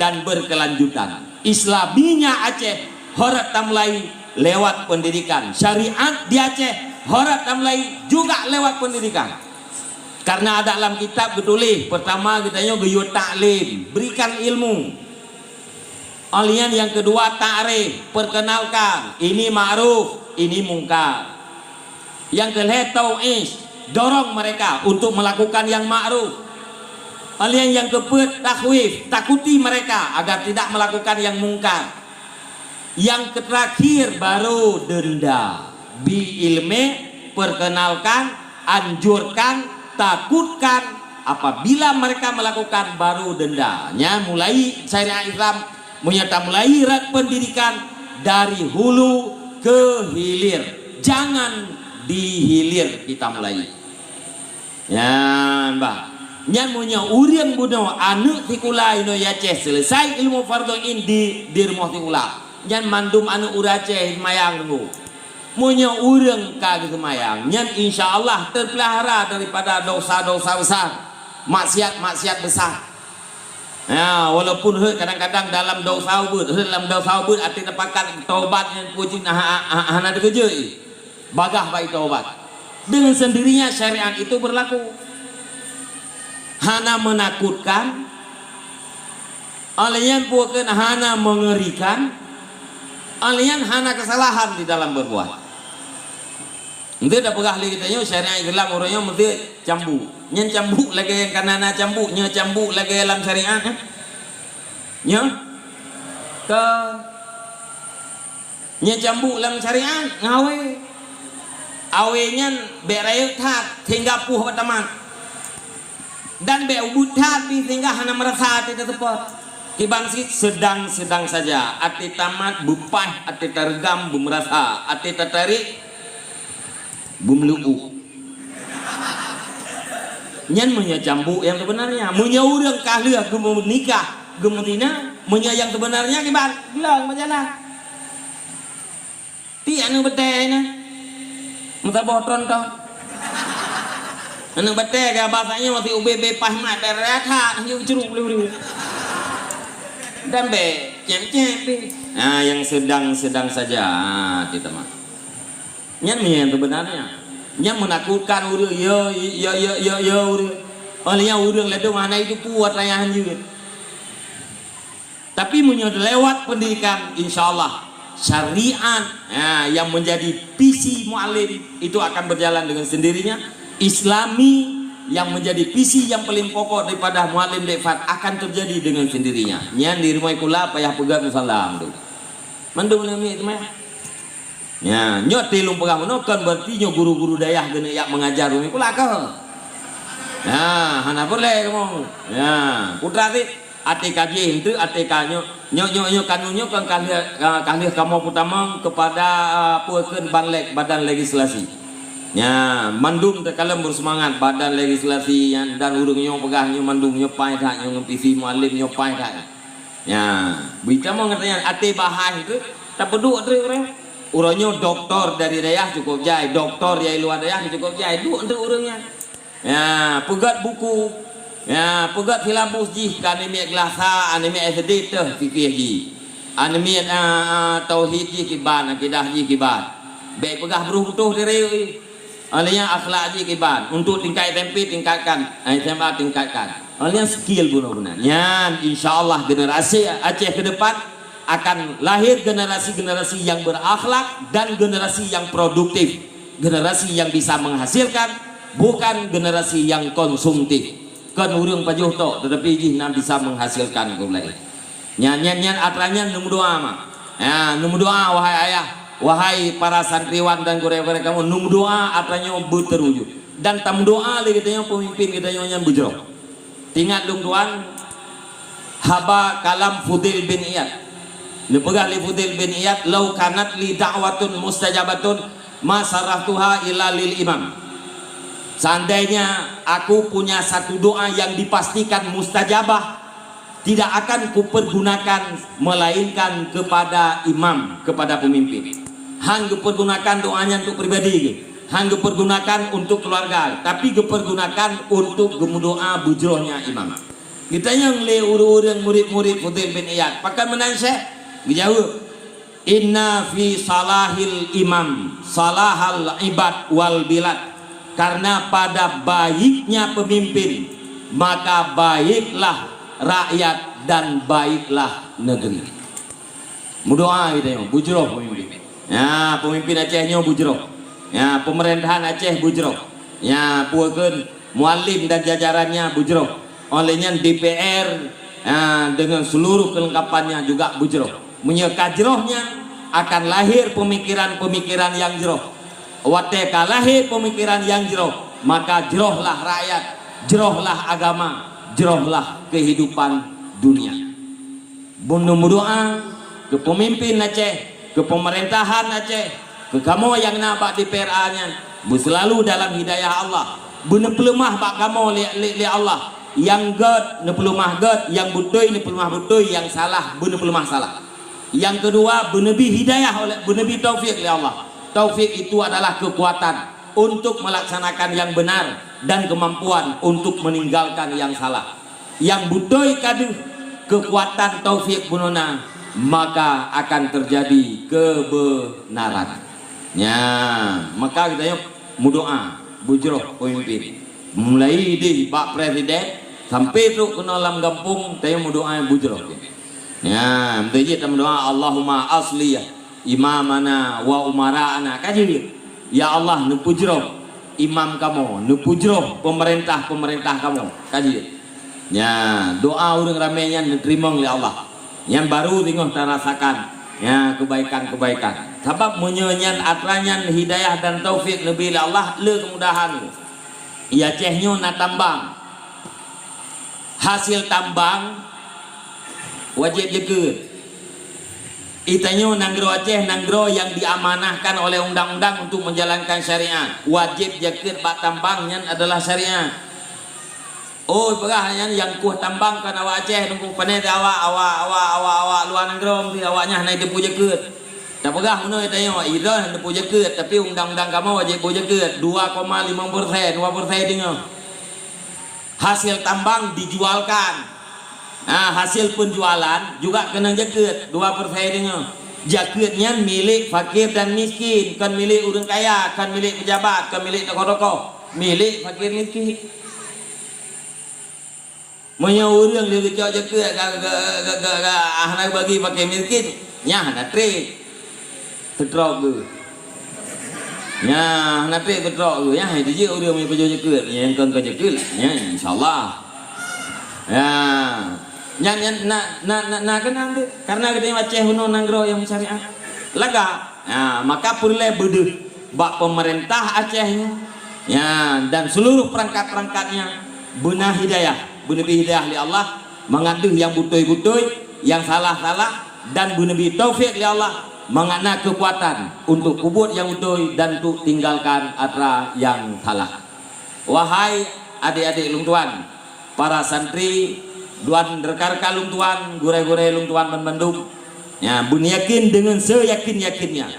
dan berkelanjutan. Islaminya Aceh harôh tamulai lewat pendidikan. Syariat di Aceh harôh tamulai juga lewat pendidikan. Karena ada dalam kitab geutuléh, pertama geutanyoe geuyue taklim, berikan ilmu. Óh lheueh nyan nyang keudua takrif, perkenalkan, ini ma'ruf, ini mungkar. Nyang keu lhée tau'izh, dorong mereka untuk melakukan yang ma'ruf. Óh lheueh nyan nyang keupeuet takhwif, takuti mereka agar tidak melakukan yang mungkar. Nyang keuterakhir baru denda, bi ileumé, perkenalkan, anjurkan, takutkan, apabila mereka melakukan baru denda. Nyan mulai syariat Islam, meunyoe tamulai rot pendidikan dari hulu ke hilir. Jangan di hilir kita mulai. Nyan bah. Nyan meunyoe ureuëng bunoe aneuëk sikula inoe Aceh selesai ilmu fardhu ain di, di rumoh sikula. Nyan mandum aneuëk ureuëng Aceh seumayang teunggu. Meunyoe ureuëng ka geuseumayang, nyan insya Allah teupeulahara daripada dosa-dosa besar, maksiat-maksiat besar. Ya, walaupun rhot kadang-kadang dalam dosa ubit, rhot dalam dosa ubit, até teupakat taubat nyan puji nah, ha-, ha-, hana teukeujot. Bagah bak taubat. Dengan sendirinya syariat itu berlaku. Hana menakutkan, Óh lheueh nyan peue kheun hana mengerikan, óh lheueh nyan hana kesalahan di dalam berbuat. Enteuk tapeugah lé geutanyoe syariat Islam uroe nyoe meuteuk cambuk. Nyan cambuk lagée nyang kana na cambuk, nyoe cambuk lagée lam syariat, eh? Nyoe? Kon. Nyan cambuk lam syariat ngon awé. Awé nyan bék rayeuk that sehingga puih bak tamat. Dan bék ubit that pih sehingga hana meurasa até teuseupôt. Kiban cit sedang-sedang saja, até tamat beupaih, até tareugam beumeurasa, até tatarék beumeuleuôh. Nyan meunyoe cambuk nyang seubeunarnya. Meunyoe ureuëng ka lheueh geumeunikah, geumeutina, meunyoe nyang seubeunarnya kiban, bilang majalah. Ti aneuëk batée na. Meusaboh tron tong. Aneuëk batée ka bahasanya masih ubé-bé paih mat, beret that, hana ucru beli-beli. Dan bék cem-cem pih. Nah, yang sedang-sedang saja, ah, kita mah. Nyan nyang seubeunarnya. Nyan meunakutkan ureuëng, yo, yo, yo, yo, yo, ureuëng. Óh lheueh nyan ureuëng ladôm hana jiteupeu atra nyang hanjeuet. Tapi meunyoe lewat pendidikan, insya Allah syariat, ya, yang menjadi visi muallim itu akan berjalan dengan sendirinya. Islami yang menjadi visi yang paling pokok daripada muallim dek Fat akan terjadi dengan sendirinya. Nyan di rumoh sikula payah peugah musallam tu. Mandum namiet teuma. Nya, nyoe tilung peugah meunoe kon berarti nyoe guru-guru dayah geuneuk jak mengajar ureuëng sikula kah? Nah, hana boleh kamoe. Nah, putra sit, até ka jih enteuk, até ka nyoe, nyoe, nyoe, nyoe kanu nyoe kon ka lheueh, ka, ka lheueh kamoe peutamong kepada, ah, peue kheun Banleg, Badan Legislasi. Nya, mandum takalon berseumangat Badan Legislasi nyan dan ureuëng nyoe peugah nyoe mandum nyoe paih that, nyoe ngon visi muallim nyoe paih that. Nya, beuitamong ngon tanyan até bahai tu, tapeuduek treuk ureuëng. Uroe nyoe doktor dari dayah cukup jai, doktor dari luwa dayah cukup jai, duek enteuk ureuëng nyan. Nya, peugét buku, nya, peugét silabus jih ka aneuk miet kelas sa, aneuk miet S D teuh fikih jih. Aneuk miet, ah, ah, tauhid jih kiban, akidah jih kiban. Bék peugah beuruh beutoh di rayeuk jih. Óh lheueh nyan akhlak jih kiban. Untuk tingkat S M P tingkatkan, S M A tingkatkan. Óh lheueh nyan skill bunoe guna. Nyan insya Allah generasi Aceh ke depan akan lahir generasi-generasi yang berakhlak dan generasi yang produktif. Generasi yang bisa menghasilkan, bukan generasi yang konsumtif. Kon ureuëng pajoh tok, tetapi jih na bisa menghasilkan keu ulée. Nyan, nyan, nyan atra nyan neumeudoa mah. Ya, neumeudoa wahai ayah, wahai para santriwan dan gurée-gurée kamoe, neumeudoa atra nyoe beuteurwujud. Dan tameudoa lé geutanyoe peumimpin geutanyoe nyan beujroh. Ingat lôn tuan, haba kalam Fudail bin Iyad. Neupeugah lé Fudail bin Iyad, "Lau kanat li da'watun mustajabatun ma saraftuha illa lil imam." Seandainya aku punya satu doa yang dipastikan mustajabah, tidak akan kupergunakan melainkan kepada imam, kepada pemimpin. Han geupergunakan doa nyan untuk pribadi geuh, han geupergunakan untuk keluarga, tapi geupergunakan untuk geumeudoa beujroh nyan imam. Geutanyong lé ureuëng-ureuëng murit-murit Fudail bin Iyad, "Pakon meunan, Syekh?" Geujaweueb, "Inna fi salahil imam salahal ibad wal bilad." Karena pada baiknya pemimpin, maka baiklah rakyat dan baiklah negeri. Meudoa geutanyoe, beujroh pemimpin. Ya, pemimpin Aceh nyoe beujroh. Ya, pemerintahan Aceh beujroh. Ya, peue kheun, Mualem dan jajarannya beujroh. Oleh nyan D P R, ya, dengan seluruh kelengkapannya juga beujroh. Meunyoe ka jroh nyan, akan lahir pemikiran-pemikiran yang jroh. Watée ka lahé peumikéran nyang jroh, maka jrohlah rakyat, jrohlah agama, jrohlah keuhidupan dunia. Bunoe meudoá keu peumimpin Aceh, keu peumeurintah Aceh, keu kamoe nyang na bak D P R A nyan, beuseulalu dalam hidayah Allah. Beuneupeuleumah bak kamoe lé, lé, lé Allah. Nyang gét neupeuleumah gét, nyang beutôi neupeuleumah beutôi, nyang salah beuneupeuleumah salah. Yang kedua, beuneubri hidayah oleh, beuneubri taufik lé Allah. Taufik itu adalah kekuatan untuk melaksanakan yang benar dan kemampuan untuk meninggalkan yang salah. Yang beutôi ka deuh kekuatan taufik bunoe na, maka akan terjadi kebenaran. Nya, maka geutanyoe meudoá, beujroh peumimpin. Mulai deh bak presiden sampai trok keunoe lam gampông, tanyoe meudoá beujroh. Nya, meuteujeuet tameudoá, "Allahumma aslih imamana wa umara'ana." Ka jeuet, "Ya Allah, neupeujroh imam kamoe, neupeujroh peumeurintah-peumeurintah kamoe." Ka jeuet. Nya, doá ureuëng ramé nyan neuteurimong lé Allah. Nyan baru teungoh tarasakan, nya, kebaikan-kebaikan. Sabab meunyoe nyan atra nyan hidayah dan taufik neubri lé Allah, le keumudahan. I Aceh nyoe na tambang. Hasil tambang wajéb jakeuet. I tanyoe nanggroe Aceh, nanggroe nyang diamanahkan oleh undang-undang untuk menjalankan syariat. Wajéb jakeuet bak tambang nyan adalah syariat. Oh, peugah nyan nyang kueh tambang kon awak Aceh, nunggu pané teuh awak, awak, awak, awak, awak luwa nanggroe, meusti awak nyan hana jiteupeue jakeuet. Tapeugah meunoe tanyoe, i droe hana jiteupeue jakeuet, tapi undang-undang kamoe wajéb boh jakeuet, dua koma lima persen, dua persen deungoe. Hasil tambang dijualkan. Nah, hasil penjualan juga keunong jakeuet, dua persen deungoe. Jakeuet nyan milék fakir dan miskin, kon milék ureuëng kaya, kon milék pejabat, kon milék tokoh-tokoh. Milék fakir miskin. Meunyoe ureuëng lé geucok jakeuet ka, ka, ka, ka, ka, ah, hana bagi fakir miskin, nyan hana treb. Teutrok geuh. Nyan hana treb teutrok geuh. Nyan hai jijeuet ureuëng meunyoe pajoh jakeuet. Nyan kon ka jakeuet. Nyan insya Allah. Ya. Nyan, nyan na, na, na, na keunong deh. Karena geutanyoe Aceh bunoe nanggroe nyang syariat. Lagak. Ya, maka peureulée beudeuh bak peumeurintah Aceh nyoe, ya, dan seluruh perangkat-perangkatnya beuna hidayah, beuneubri hidayah lé Allah, mangat deuh nyang beutôi-beutôi, nyang salah-salah, dan beuneubri taufik lé Allah, mangat na keukuatan untuk peubuet nyang beutôi dan untuk tinggalkan atra nyang salah. Wahai adék-adék lôn tuan, para santri, dan rekan-rekan lôn tuan, gurée-gurée lôn tuan banmandum, ya, beuneuyakin deungon seyakin-yakinnya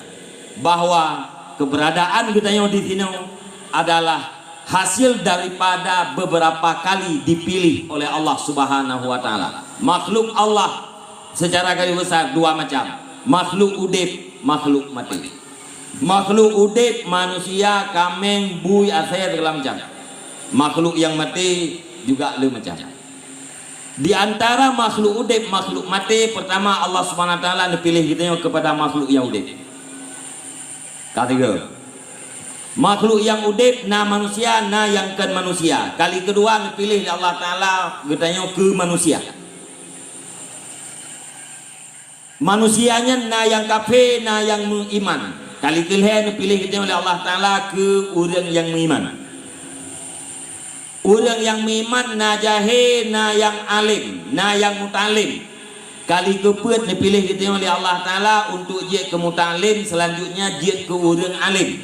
bahwa keberadaan geutanyoe di sinoe adalah hasil daripada beberapa kali dipilih oleh Allah Subhanahu wa Taala. Makhluk Allah secara garis besar dua macam, makhluk udeb, makhluk maté. Makhluk udeb, manusia, kaméng, bui, asée, segala macam. Makhluk nyang maté juga le macam. Di antara makhluk udeb, makhluk maté, pertama Allah Subhanahu wa Taala neupiléh geutanyoe keupada makhluk nyang udeb. Ka tiga. Makhluk nyang udeb na manusia, na nyang kon manusia. Kali keudua neupiléh lé Allah Taala geutanyoe keu manusia. Manusia nyan na nyang kafé, na nyang meuiman. Kali keulhée neupiléh geutanyoe lé Allah Taala keu ureuëng nyang meuiman. Ureuëng nyang meuiman na jahé, na nyang além, na nyang mutalim. Kali keupeuet neupiléh geutanyoe lé Allah Taala untuk jeuet keu mutalim, seulanjutnya jeuet keu ureuëng além.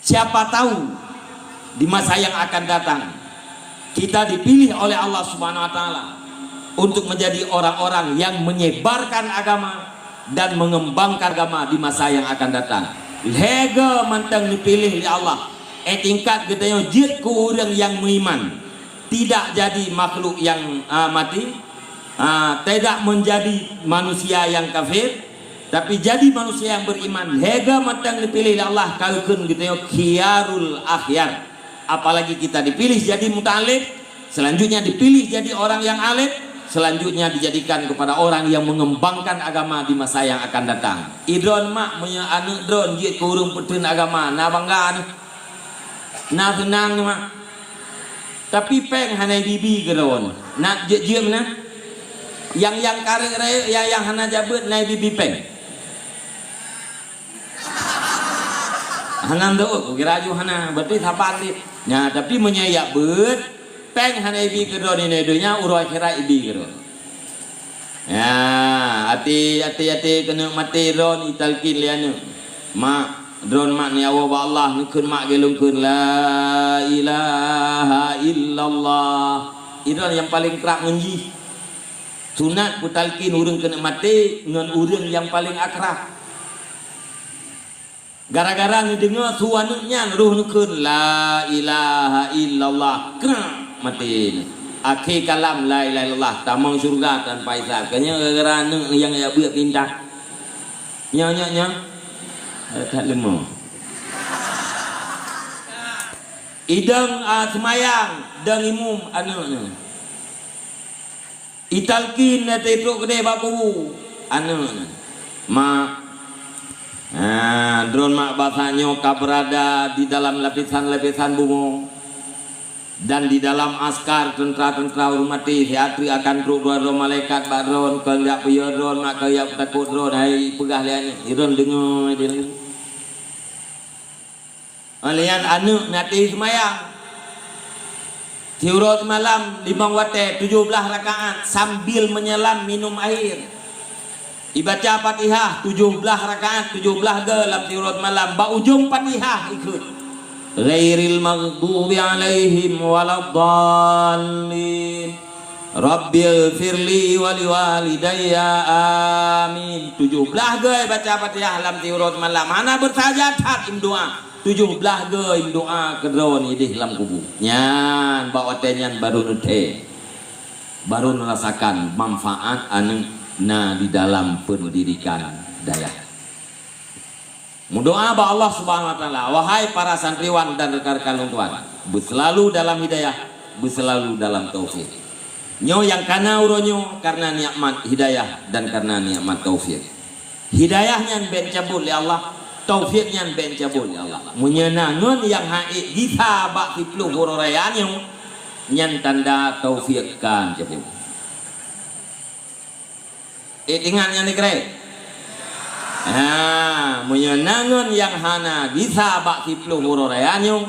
Siapa tahu di masa yang akan datang kita dipilih oleh Allah Subhanahu wa Taala untuk menjadi orang-orang yang menyebarkan agama dan mengembangkan agama di masa yang akan datang. Lhée goe mantong neupiléh lé Allah, eh, tingkat geutanyoe jeuet keu ureuëng nyang meuiman, tidak jadi makhluk yang, ah, mati, ah, tidak menjadi manusia yang kafir, tapi jadi manusia yang beriman. Lhée goe mantong neupiléh lé Allah, ka geukheun geutanyoe khiyarul akhyar. Apalagi kita dipilih jadi muta'allim, selanjutnya dipilih jadi orang yang alim, selanjutnya dijadikan kepada orang yang mengembangkan agama di masa yang akan datang. Idron mak, meunyoe aneuëk droen jeuet keu ureuëng peuteun agama, na bangga nyoe. Na seunang nyoe mak. Tapi péng hana bibi keudroen. Na jeuet-jeuet meunan. Nyang, nyang kareuek-reuek, nyang, nyang hana jabeuet na bibi péng. Hana meutu'ôt, kukira aju hana, berarti saban cit. Nya, tapi meunyoe jak beuet, péng hana ibi keudroe nyoe donya, uroe akhirat ibi keudroe. Ya, até, até, até keuneuk maté droen italkin lé aneuëk. Mak, droen mak neuwoe bak Allah, neukheun mak geulungkheun, "La ilaha illallah." Idroen nyang paleng krab ngon jih. Sunat peutalkin ureuëng keuneuk maté ngon ureuëng nyang paleng akrab. Gara-gara neudeungoe su aneuëk nyan roh neukheun, "La ilaha illallah," krab maté. Akhé kalam la ilaha illallah, tamong syeuruga tanpa hisab. Keu nyoe gara-gara aneuëk nyang jak beuet pinta. Nyoe, nyoe, nyoe. Eh, that leumo. Idong, ah, seumayang, dong imum aneuëk nyoe. Italkin na teutrok keudeh bak kubu aneuëk nyan. Mak, ah, droen mak basa nyoe ka beurada di dalam lapisan-lapisan bumoe dan di dalam askar teuntra-teuntra ureuëng maté, siat treuk akan trok droe-droe malaikat bak droen, kon jak peuyeuh droen, mak kon jak peutakot droen, hai peugah lé aneuëk, droen deungoe, deungoe. Óh lheueh nyan aneuëk neuaté seumayang. Siuroe seumalam limong watée tujoh blaih rakaat sambil meunyelam minum air. Ibaca Fatihah tujoh blaih rakaat, tujoh blaih goe lam siuroe seumalam. Bak ujong Fatihah ikheun, "Ghairil maghdubi 'alaihim waladdallin. Rabbighfirli wa liwalidayya. Amin." Tujoh blaih goe baca Fatihah lam siuroe seumalam. Hana beusaja that imeudoá. Tujoh blaih goe imeudoá keudroe ideh lam kubu. Nyan bak watée nyan barô neuthée, barô neurasakan manfaat aneuëk na di dalam peundidikan dayah. Meudoá bak Allah Subhanahu wa Taala, wahai para santriwan dan rekan-rekan lôn tuan, beuseulalu dalam hidayah, beuseulalu dalam taufik. Nyoe nyang kana uroe nyoe kareuna nikmat hidayah dan kareuna nikmat taufik. Hidayah nyan bék cabot lé Allah, taufik nyan bék cabot lé Allah. Meunyoe na ngon nyang hana gisa bak siplôh uroe raya nyoe, nyan tanda taufik ka cabot. Eh, ingat nyang dikirém. Ha, meunyoe na ngon nyang hana gisa bak siplôh uroe raya nyoe,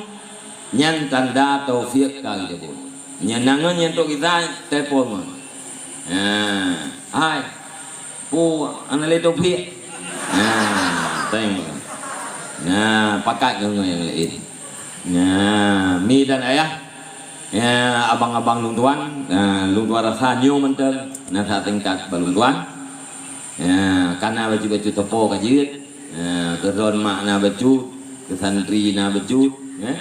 nyan tanda taufik ka geujabeuet. Nyan na ngon nyang trok gisa, telepon. Ha, hai. Pu, ana lé taufik. Ha, teng. Nah, pakat ngon nyang laén. Nah, mi dan ayah. Ya, abang-abang lôn tuan, ya, lôn tuan rasa nyoe mantong, na that tingkat bak lôn tuan. Ya, kana bacut-bacut topo ka jeuet. Ya, keu droen mak na bacut, keu santri na bacut, ya.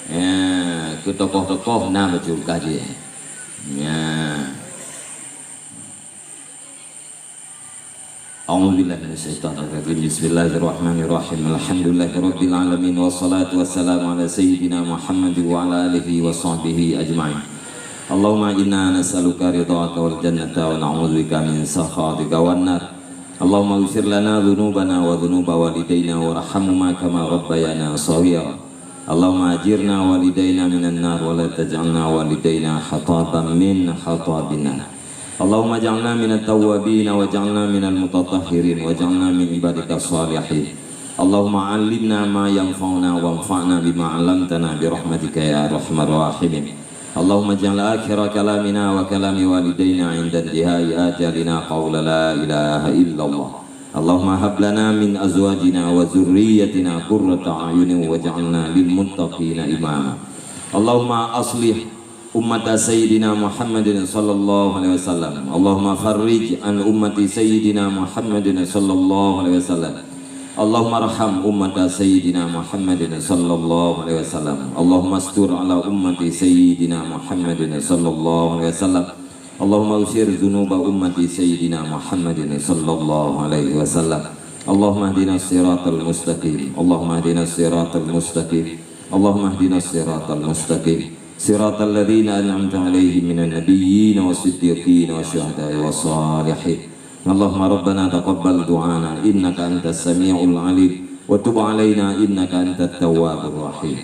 Ya, keu tokoh-tokoh na bacut ka jeuet. Ya. أعوذ بالله من الشيطان الرجيم. بسم الله الرحمن الرحيم. الحمد لله رب العالمين، والصلاة والسلام على سيدنا محمد وعلى آله وصحبه أجمعين. اللهم إنا نسألك رضاك والجنة ونعوذ بك من سخطك والنار. اللهم اغفر لنا ذنوبنا وذنوب والدينا وارحمهما كما ربيانا صغيرا. اللهم أجرنا ووالدينا من النار ولا تجعلنا ووالدينا حطبا من حطب النار. اللهم اجعلنا من التوابين واجعلنا من المتطهرين واجعلنا من عبادك الصالحين. اللهم علمنا ما ينفعنا وانفعنا بما علمتنا برحمتك يا أرحم الراحمين. اللهم اجعل آخر كلامنا وكلام والدينا عند انتهاء آجالنا قول لا إله إلا الله. اللهم هب لنا من أزواجنا وذريتنا قرة أعين واجعلنا للمتقين إماما. اللهم أصلح أمة سيدنا محمد صلى الله عليه وسلم. اللهم فرج عن أمة سيدنا محمد صلى الله عليه وسلم. اللهم ارحم أمة سيدنا محمد صلى الله عليه وسلم. اللهم استر على أمة سيدنا محمد صلى الله عليه وسلم. اللهم اغفر ذنوب أمة سيدنا محمد صلى الله عليه وسلم. اللهم اهدنا الصراط المستقيم. اللهم اهدنا الصراط المستقيم. اللهم اهدنا الصراط المستقيم. صراط الذين أنعمت عليهم من النبيين والصديقين والشهداء والصالحين. اللهم ربنا تقبل دعانا إنك أنت السميع العليم وتب علينا إنك أنت التواب الرحيم.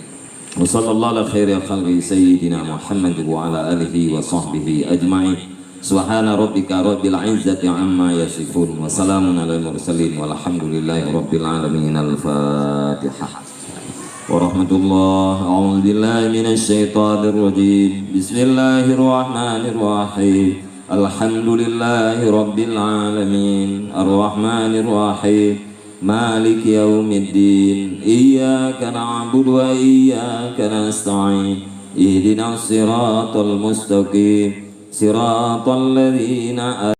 وصلى الله على خير خلقه سيدنا محمد وعلى آله وصحبه أجمعين. سبحان ربك رب العزة عما يصفون وسلام على المرسلين والحمد لله رب العالمين. الفاتحة. ورحمة الله. أعوذ بالله من الشيطان الرجيم. بسم الله الرحمن الرحيم. الحمد لله رب العالمين. الرحمن الرحيم. مالك يوم الدين. إياك نعبد وإياك نستعين. اهدنا الصراط المستقيم. صراط الذين